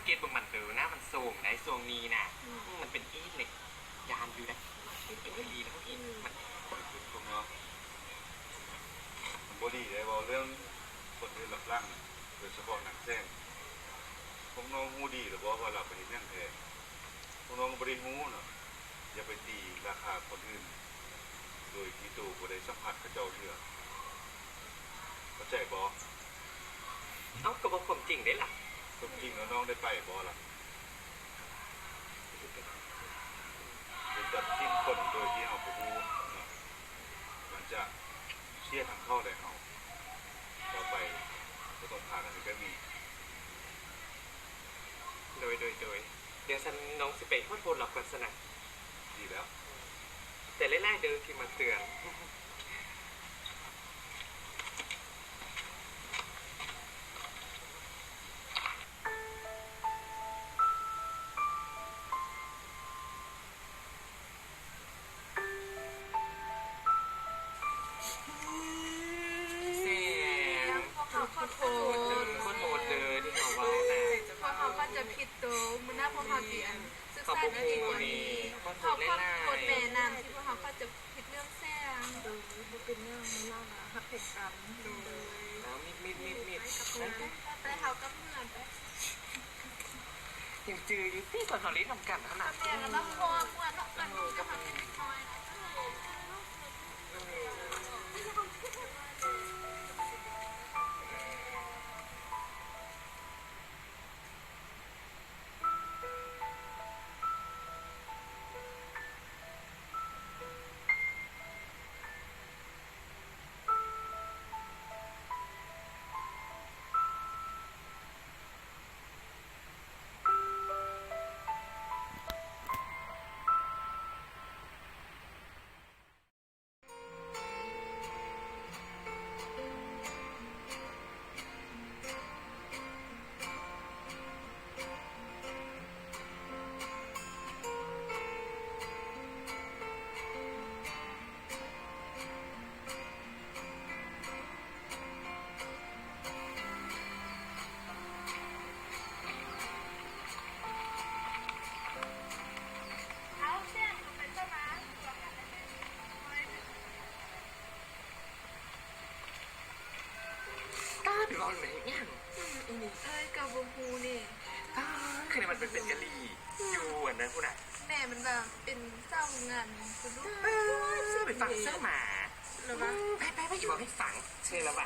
ເກັບເບິ່ງມັນເດີ ໜ້າມັນໂຊມໄດ໋ຊ່ວງນີ້ນະ. ອືມ ມັນເປັນເອດເລີຍ ຢ້ານຢູ່ເດ້. ເປັນອີ່ຫຼີແລ້ວເອດມັນ ພວກເຮົາ ມັນບໍ່ດີໄດ໋ ເວົ້າເລື່ອງຄົນອື່ນລັບຫຼັງ ໂດຍສະເພາະນາງແສງ. ພວກນ້ອງຮູ້ດີແລ້ວບໍ່ວ່າລາວໄປເຮັດຫຍັງແທ້? ພວກນ້ອງກໍບໍ່ໄດ້ຮູ້ເນາະ. ຢ່າໄປຕີລາຄາຄົນອື່ນ ໂດຍທີ່ໂຕບໍ່ໄດ້ສຳຜັດເຂົາເຈົ້າເທື່ອ ເຂົ້າໃຈບໍ່? ເອົ້າ ກໍເວົ້າຄວາມຈິງເດ້ລະ. ຄວາມຈິງແລ້ວນ້ອງໄດ້ໄປບໍ່ລະ? ເປັນຕັດສິນຄົນໂດຍທີ່ເຮົາບໍ່ຮູ້ເນາະ ມັນຈະເສຍທັງເຂົາແລະເຮົາ. ຕໍ່ໄປບໍ່ຕ້ອງພາກັນເຮັດແບບນີ້. ໂດຍ ໂດຍ ໂດຍ. ດຽວຊັ້ນນ້ອງຊິໄປຂໍໂທດລາວກ່ອນຊັ້ນນະ. ດີແລ້ວ. ແຕ່ຫຼາຍໆເດີທີ່ມາເຕືອນ. ແສງ ພວກເຮົາຂໍໂທດ ຂໍໂທດເດີທີ່ເຮົາເວົ້ານະ. ພວກເຮົາເຂົ້າໃຈຜິດໂຕ ມື້ໜ້າພວກເຮົາຊິອັນ ສຶກສາດີໆກວ່ານີ້. ເຮົາຂໍໂທດຫຼາຍໆ ຂໍໂທດແມ່ນຳທີ່ພວກເຮົາເຂົ້າໃຈຜິດເລື່ອງແສງ. ໂດຍ ບໍ່ເປັນຫຍັງ ມື້ໜ້ານະຮັກແພງກັນ. ໂດຍ ເອົາ ມິດໆໆໆ ໄປ ໄປ ໄປ ເຮົາກັບເຮືອນໄປ. ຍັງຈື່ຢູ່ຕິ ຕອນເຮົາຫຼິ້ນນຳກັນຫັ້ນນະ. ແມ່ນລະເນາະ ເພາະວ່າມ່ວນເນາະ ເພິ່ນກໍເຮົາເປັນເດັກນ້ອຍນະ.ຕາດ ເວົ້າແມ່ນຫຍັງ? ອືມ ອີນີ້ເອີຍກໍບໍ່ຮູ້ນີ້. ຕາດ ຄືມັນເປັນ ເປັນກະຫຼີ່ຢູ່ອັນນັ້ນພຸ້ນນະ. ແມ່ມັນວ່າເປັນສາວໂຮງງານພຸ້ນເນາະ. ເອີ ໄປຟັງເຊິ່ງໝາ. ລະວ່າ ອືມ ໄປ ໄປ ໄປ ຊິເວົ້າໃຫ້ຟັງ. ເຊີນລະວ່າ.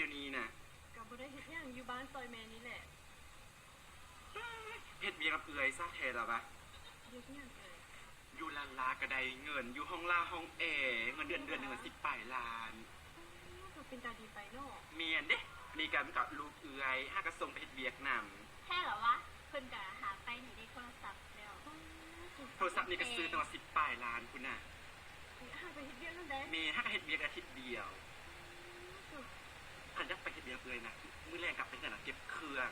ດຽວນີ້ນະ? ກໍບໍ່ໄດ້ເຮັດຫຍັງ ຢູ່ບ້ານຊ່ອຍແມ່ນີ້ແຫຼະ. ເຮັດວຽກນຳເອື້ອຍຊະແທ້ລະວະ. ວຽກຫຍັງເອື້ອຍ? ຢູ່ຮ້ານລາກໍໄດ້ເງິນ ຢູ່ຫ້ອງລາຫ້ອງແອ ເງິນເດືອນເດືອນໜຶ່ງ ໂອ້ ສິບປາຍລ້ານ. ໂອ້ ກໍເປັນຕາດີໄປເນາະ. ແມ່ນເດ້ ນີ້ກໍມັນກໍລູກເອື້ອຍ ຫາກໍສົ່ງໄປເຮັດວຽກນຳ. ແທ້ລະວະ? ເພິ່ນກໍຫາໄປໃຫ້ເລກໂທລະສັບແລ້ວ. ໂທລະສັບນີ້ກໍຊື້ຕັ້ງວ່າສິບປາຍລ້ານພຸ້ນນະ. ຫາໄປເຮັດວຽກນັ້ນໃດ? ແມ່ນ ຫາກໍເຮັດວຽກອາທິດດຽວ. ຄັນຢາກໄປເຮັດວຽກເອື້ອຍນະ ມື້ແລງກັບໄປເຮືອນນະ ເກັບເຄື່ອງ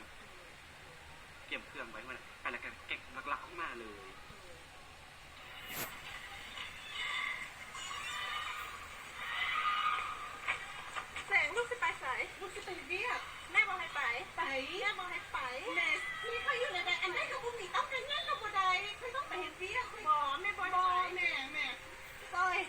ກຽມເຄື່ອງໄວ້ ແລ້ວກໍແກັກລັກໆອອກມາເລີຍ. ແສງ ລູກຊິໄປໃສ? ລູກຊິໄປເຮັດວຽກ. ແມ່ບໍ່ໃຫ້ໄປ. ໄປ. ແມ່ບໍ່ໃຫ້ໄປ. ແມ່ມີໃຜຢູ່ໃນບ້ານ ອັນໃດກໍບໍ່ມີ. ເອົາ ໄປຫຍັງກໍບໍ່ໄດ້. ຂ້ອຍຕ້ອງໄປເຮັດວຽກ. ບໍ່ ແມ່ບໍ່ໃຫ້ໄປ. ບໍ່ ແມ່ ແມ່ ໂອ້ຍ.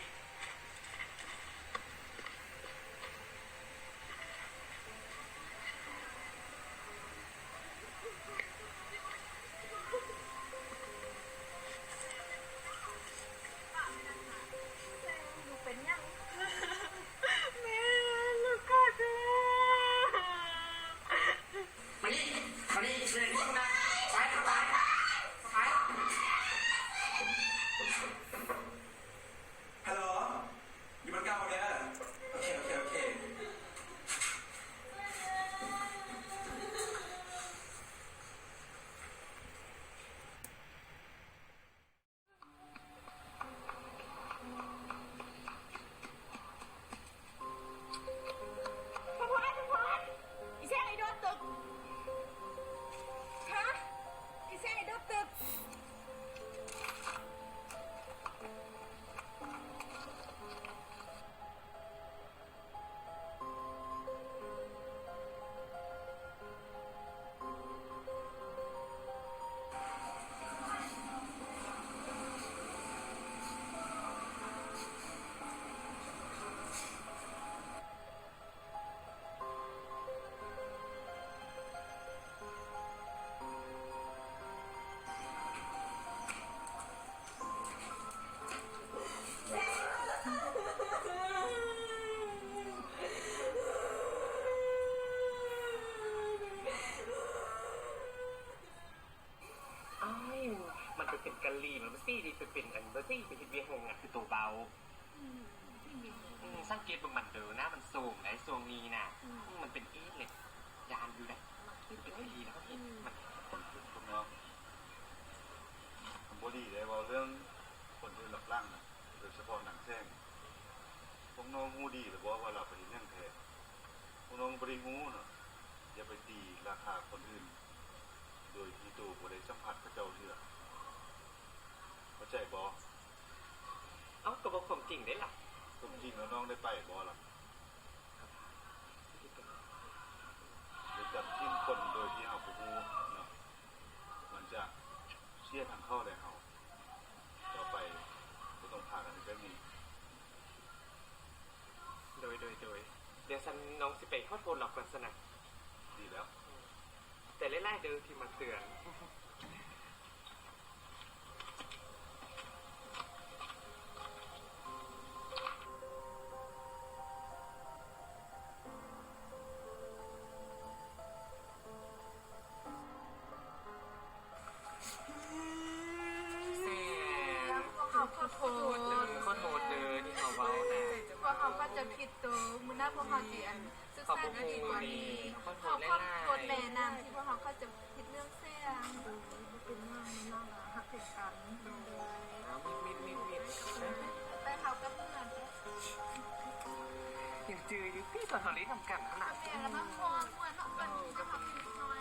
ເປັນຫຍັງ? ແມ່ ລູກຂອໂທດ. ມານີ້ ມານີ້ ເດີນນີ້ນະ ໄປ ໄປ ໄປ. ຮັລໂຫຼ ຢູ່ບ່ອນເກົ່າເດີ. ໂອເຄ ໂອເຄ ໂອເຄ. ອ້າຍ ມັນໄປເປັນກະຫຼີ່ ມັນບໍ່ຊີ້ໄດ້ໄປເປັນອັນບໍ່ຊີ້ ໄປເຮັດວຽກໂຮງງານຄືໂຕເບົາ. ອືມ ອືມ ສັງເກດເບິ່ງມັນເດີ ໜ້າມັນໂຊມໄດ໋ຊ່ວງນີ້ນະ. ອືມ ອືມ ມັນເປັນເອດເລີຍ ຢ້ານຢູ່ໄດ໋. ມັນເປັນອີ່ຫຼີນະ ເຮັດ ອືມ ມັນ ຄົນ ຄົນເນາະ ມັນບໍ່ດີເດ້ ເວົ້າເລື່ອງຄົນອື່ນລັບຫຼັງນະ ໂດຍສະເພາະນາງແສງ. ພວກນ້ອງຮູ້ດີແລ້ວບໍ່ວ່າລາວໄປເຮັດຫຍັງແທ້? ພວກນ້ອງບໍ່ໄດ້ຮູ້ເນາະ ຢ່າໄປຕີລາຄາຄົນອື່ນ ໂດຍທີ່ໂຕບໍ່ໄດ້ສຳຜັດເຂົາເຈົ້າເທື່ອ ເຂົ້າໃຈບໍ່? ເອົ້າ ກໍເວົ້າຄວາມຈິງເດ້ລະ. ຄວາມຈິງແລ້ວນ້ອງໄດ້ໄປບໍ່ລະ? ໄດ້ຈັບຖິ້ມຄົນໂດຍທີ່ເຮົາບໍ່ຮູ້ເນາະ ມັນຈະເສຍທັງເຂົາແລະເຮົາ. ຕໍ່ໄປບໍ່ຕ້ອງພາກັນເຮັດແບບນີ້. ໂດຍ ໂດຍ ໂດຍ ດຽວຊັ້ນນ້ອງຊິໄປຂໍໂທດລາວກ່ອນຊັ້ນນະ. ດີແລ້ວ ແຕ່ຫຼາຍໆເດີທີ່ມາເຕືອນ. ແສງ ພວກເຮົາຂໍໂທດ ຂໍໂທດເດີທີ່ເຮົາເວົ້ານະ. ພວກເຮົາເຂົ້າໃຈຜິດໂຕ ມື້ໜ້າພວກເຮົາຊິອັນ ສຶກສາໃຫ້ດີກວ່ານີ້. ເຮົາຂໍໂທດແມ່ນຳທີ່ພວກເຮົາເຂົ້າໃຈຜິດເລື່ອງແສງ. ເປັນຫຍັງ ມັນນາງຮັກແພງກັນ. ໄປເຮົາກັບເພື່ອນ ຍັງຈື່ຢູ່ຕິ ຕອນເຮົາຫຼິ້ນນຳກັນຫັ້ນນະ. ແມ່ນລະ ມັນມ່ວນ ມ່ວນເນາະ ເພິ່ນ ເຮົາເປັນເດັກນ້ອຍ.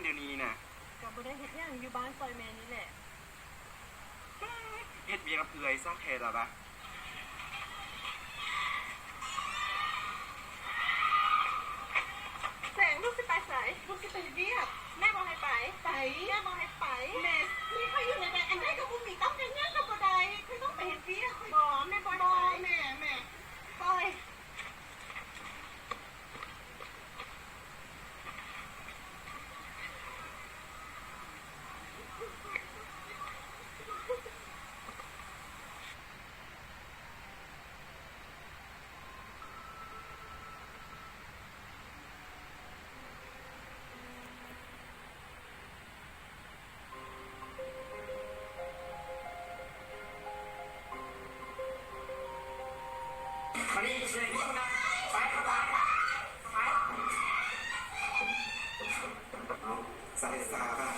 ດຽວນີ້ນະ? ກໍບໍ່ໄດ້ເຮັດຫຍັງ ຢູ່ບ້ານຊ່ອຍແມ່ນີ້ແຫຼະ. ເຮັດວຽກກັບເອື້ອຍຊະແທ້ລະວະ. ແສງ ລູກຊິໄປໃສ? ລູກຊິໄປເຮັດວຽກ. ແມ່ບໍ່ໃຫ້ໄປ. ໄປ. ແມ່ບໍ່ໃຫ້ໄປ. ແມ່ ມີໃຜຢູ່ໃນບ້ານ ອັນໃດກໍບໍ່ມີ ຕ້ອງເຮັດຫຍັງກໍບໍ່ໄດ້. ຂ້ອຍຕ້ອງໄປເຮັດວຽກ. ຂ້ອຍ ບໍ່ ແມ່ບໍ່ໃຫ້ໄປ. ບໍ່ ແມ່ ແມ່ ປ່ອຍ. ມານີ້ ເຊີນ ໄປ ໄປ ໄປ ໄປ. ເອົ້າ ສາວເຮັດສາວກະ